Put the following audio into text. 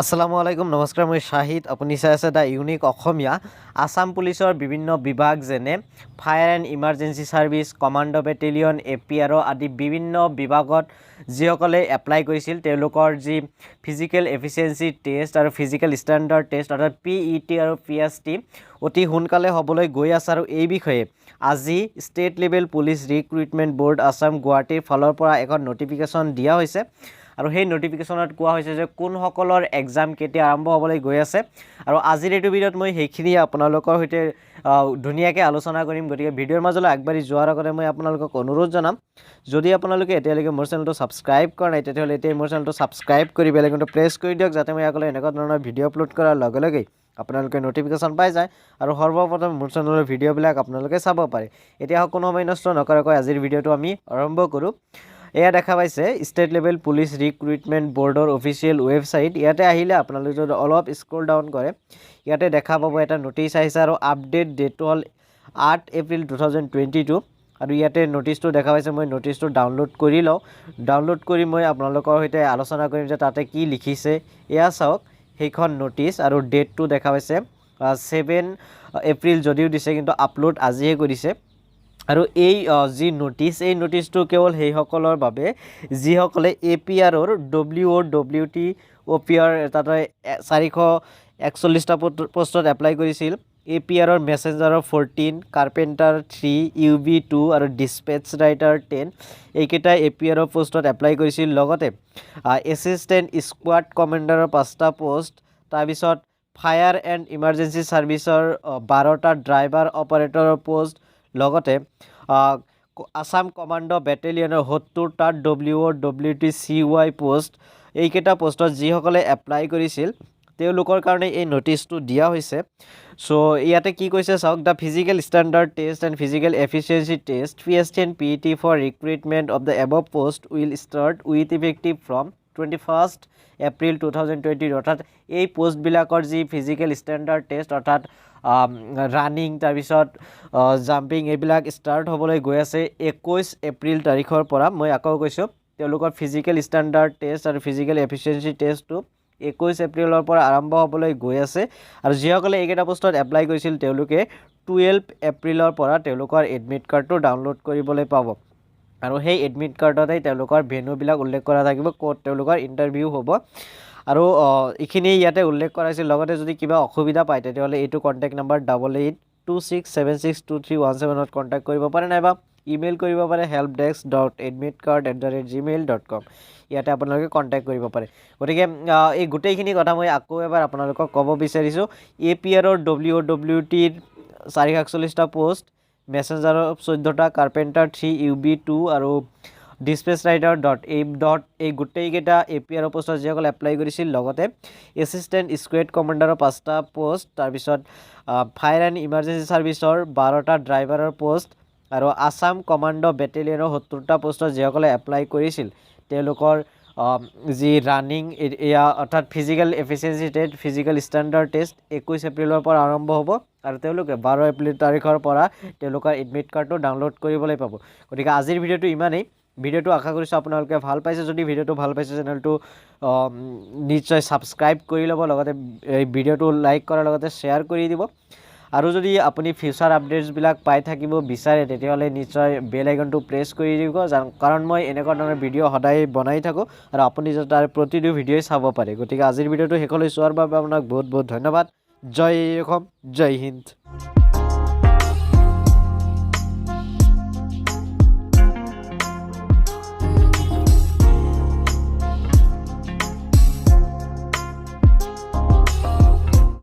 আসসালামু আলাইকুম, নমস্কাৰ। মই শ্বাহিদ, আপুনি চাই আছে the unique অসমীয়া। আছাম পুলিচৰ বিভিন্ন বিভাগ যেনে fire and emergency service, commando battalion, APRO আদি বিভিন্ন বিভাগত যিসকলে এপ্লাই কৰিছিল, তেওঁলোকৰ যি ফিজিকেল এফিচিয়েঞ্চি টেষ্ট আৰু ফিজিকেল ষ্টেণ্ডাৰ্ড টেষ্ট অৰ্থাৎ পিইটি আৰু পিএছটি অতি সোনকালে হ'বলৈ গৈ আছে। আৰু এই বিষয়ে আজি State Level Police Recruitment Board, Assam, গুৱাহাটীৰ ফালৰ পৰা এখন নটিফিকেশ্যন দিয়া হৈছে। আৰু সেই নটিফিকেশ্যনত কোৱা হৈছে যে কোনসকলৰ এক্সাম কেতিয়া আৰম্ভ হ'বলৈ গৈ আছে। আৰু আজিৰ এইটো ভিডিঅ'ত মই সেইখিনি আপোনালোকৰ সৈতে ধুনীয়াকৈ আলোচনা কৰিম। গতিকে ভিডিঅ'ৰ মাজলৈ আগবাঢ়ি যোৱাৰ আগতে মই আপোনালোকক অনুৰোধ জনাম, যদি আপোনালোকে এতিয়ালৈকে মোৰ চেনেলটো ছাবস্ক্ৰাইব কৰা নাই, তেতিয়াহ'লে এতিয়াই মোৰ চেনেলটো ছাবস্ক্ৰাইব কৰি বেল আইকনটো প্ৰেছ কৰি দিয়ক, যাতে মই আগলৈ এনেকুৱা ধৰণৰ ভিডিঅ' আপলোড কৰাৰ লগে লগেই আপোনালোকে নটিফিকেশ্যন পাই যায় আৰু সৰ্বপ্ৰথম মোৰ চেনেলৰ ভিডিঅ'বিলাক আপোনালোকে চাব পাৰে। এতিয়া কোনো সময় নষ্ট নকৰাকৈ আজিৰ ভিডিঅ'টো আমি আৰম্ভ কৰোঁ। এয়া দেখা পাইছে ষ্টেট লেভেল পুলিচ ৰিক্ৰুইটমেণ্ট বৰ্ডৰ অফিচিয়েল ৱেবছাইট। ইয়াতে আহিলে আপোনালোকে যদি অলপ স্ক্ৰল ডাউন কৰে, ইয়াতে দেখা পাব এটা নটিচ আহিছে আৰু আপডেট ডেটটো হ'ল 8 এপ্ৰিল 2022। আৰু ইয়াতে নটিচটো দেখা পাইছে। মই নটিচটো ডাউনলোড কৰি লওঁ। ডাউনলোড কৰি মই আপোনালোকৰ সৈতে আলোচনা কৰিম যে তাতে কি লিখিছে। এয়া চাওক সেইখন নটিচ আৰু ডেটটো দেখা পাইছে, 7 এপ্ৰিল যদিও দিছে, কিন্তু আপলোড আজিহে কৰিছে। আৰু এই যি নটিচ, এই নটিচটো কেৱল সেইসকলৰ বাবে যিসকলে এপিআৰৰ ডব্লিউ অ' ডব্লিউ টি অ' পি আৰ তাতে 441টা পষ্টত এপ্লাই কৰিছিল। এপিআৰৰ মেছেঞ্জাৰৰ 14, কাৰ্পেণ্টাৰ 3, ইউ বি 2 আৰু ডিছপেচ ৰাইটাৰ 10, এইকেইটা এপিআৰৰ পষ্টত এপ্লাই কৰিছিল। লগতে এছিষ্টেণ্ট স্কোৱাড কমাণ্ডাৰৰ পাঁচটা পষ্ট, তাৰপিছত ফায়াৰ এণ্ড ইমাৰ্জেঞ্চি ছাৰ্ভিচৰ 12টা ড্ৰাইভাৰ অপাৰেটৰৰ পষ্ট, লগতে আছাম কমাণ্ডো বেটেলিয়নৰ 70টা W O' W T C Y post, এইকেইটা পষ্টত যিসকলে এপ্লাই কৰিছিল, তেওঁলোকৰ কাৰণে এই নটিচটো দিয়া হৈছে। চ' ইয়াতে কি কৈছে চাওক, "The physical standard test and physical efficiency test, PST and PET, for recruitment of the above post will start with effective from 21st April 2020." অৰ্থাৎ এই পষ্টবিলাকৰ যি ফিজিকেল ষ্টেণ্ডাৰ্ড টেষ্ট অৰ্থাৎ ৰানিং, তাৰপিছত জাম্পিং, এইবিলাক ষ্টাৰ্ট হ'বলৈ গৈ আছে 21 এপ্ৰিল তাৰিখৰ পৰা। মই আকৌ কৈছোঁ, তেওঁলোকৰ ফিজিকেল ষ্টেণ্ডাৰ্ড টেষ্ট আৰু ফিজিকেল এফিচিয়েঞ্চি টেষ্টটো 21 এপ্ৰিলৰ পৰা আৰম্ভ হ'বলৈ গৈ আছে। আৰু যিসকলে এইকেইটা পষ্টত এপ্লাই কৰিছিল, তেওঁলোকে 12 এপ্ৰিলৰ পৰা তেওঁলোকৰ এডমিট কাৰ্ডটো ডাউনলোড কৰিবলৈ পাব। আৰু সেই এডমিট কাৰ্ডতেই তেওঁলোকৰ ভেন্যুবিলাক উল্লেখ কৰা থাকিব, ক'ত তেওঁলোকৰ ইণ্টাৰভিউ হ'ব। আৰু এইখিনি ইয়াতে উল্লেখ কৰা হৈছিল। লগতে যদি কিবা অসুবিধা পায়, তেতিয়াহ'লে এইটো কণ্টেক্ট নাম্বাৰ 8826762317ত কণ্টেক্ট কৰিব পাৰে নাইবা ইমেইল কৰিব পাৰে helpdesk.admitcard@gmail.com, ইয়াতে আপোনালোকে কণ্টেক্ট কৰিব পাৰে। গতিকে এই গোটেইখিনি কথা মই আকৌ এবাৰ আপোনালোকক ক'ব বিচাৰিছোঁ। এপিআৰৰ ডব্লিউ অ' ডব্লিউ টিৰ 441টা পষ্ট, মেছেঞ্জাৰৰ 14টা, কাৰ্পেণ্টাৰ 3, ইউ বি 2 আৰু ডিছপেচ ৰাইটাৰ ডট এই ডট, এই গোটেইকেইটা এপিআৰৰ পষ্টত যিসকলে এপ্লাই কৰিছিল, লগতে এছিষ্টেণ্ট স্কুৱেড কমাণ্ডাৰৰ পাঁচটা পষ্ট, তাৰপিছত ফায়াৰ এণ্ড ইমাৰ্জেঞ্চি ছাৰ্ভিচৰ 12টা ড্ৰাইভাৰৰ পষ্ট আৰু আছাম কমাণ্ডো বেটেলিয়নৰ 70টা পষ্টত যিসকলে এপ্লাই কৰিছিল, তেওঁলোকৰ যি ৰানিং এয়া অৰ্থাৎ physical efficiency test, physical standard test 21 এপ্ৰিলৰ পৰা আৰম্ভ হ'ব আৰু তেওঁলোকে 12 এপ্ৰিল তাৰিখৰ পৰা তেওঁলোকৰ এডমিট কাৰ্ডটো ডাউনলোড কৰিবলৈ পাব। গতিকে আজিৰ ভিডিঅ'টো ইমানেই। ভিডিঅ'টো আশা কৰিছোঁ আপোনালোকে ভাল পাইছে। যদি ভিডিঅ'টো ভাল পাইছে, চেনেলটো নিশ্চয় ছাবস্ক্ৰাইব কৰি ল'ব, লগতে এই ভিডিঅ'টো লাইক কৰাৰ লগতে শ্বেয়াৰ কৰি দিব। আৰু যদি আপুনি ফিউচাৰ আপডেটছবিলাক পাই থাকিব বিচাৰে, তেতিয়াহ'লে নিশ্চয় বেল আইকনটো প্ৰেছ কৰি দিব, কাৰণ মই এনেকুৱা ধৰণৰ ভিডিঅ' সদায় বনাই থাকোঁ আৰু আপুনি যাতে তাৰ প্ৰতিটো ভিডিঅ'ই চাব পাৰে। গতিকে আজিৰ ভিডিঅ'টো শেষলৈ চোৱাৰ বাবে আপোনাক বহুত বহুত ধন্যবাদ। জয় অসম, জয় হিন্দ।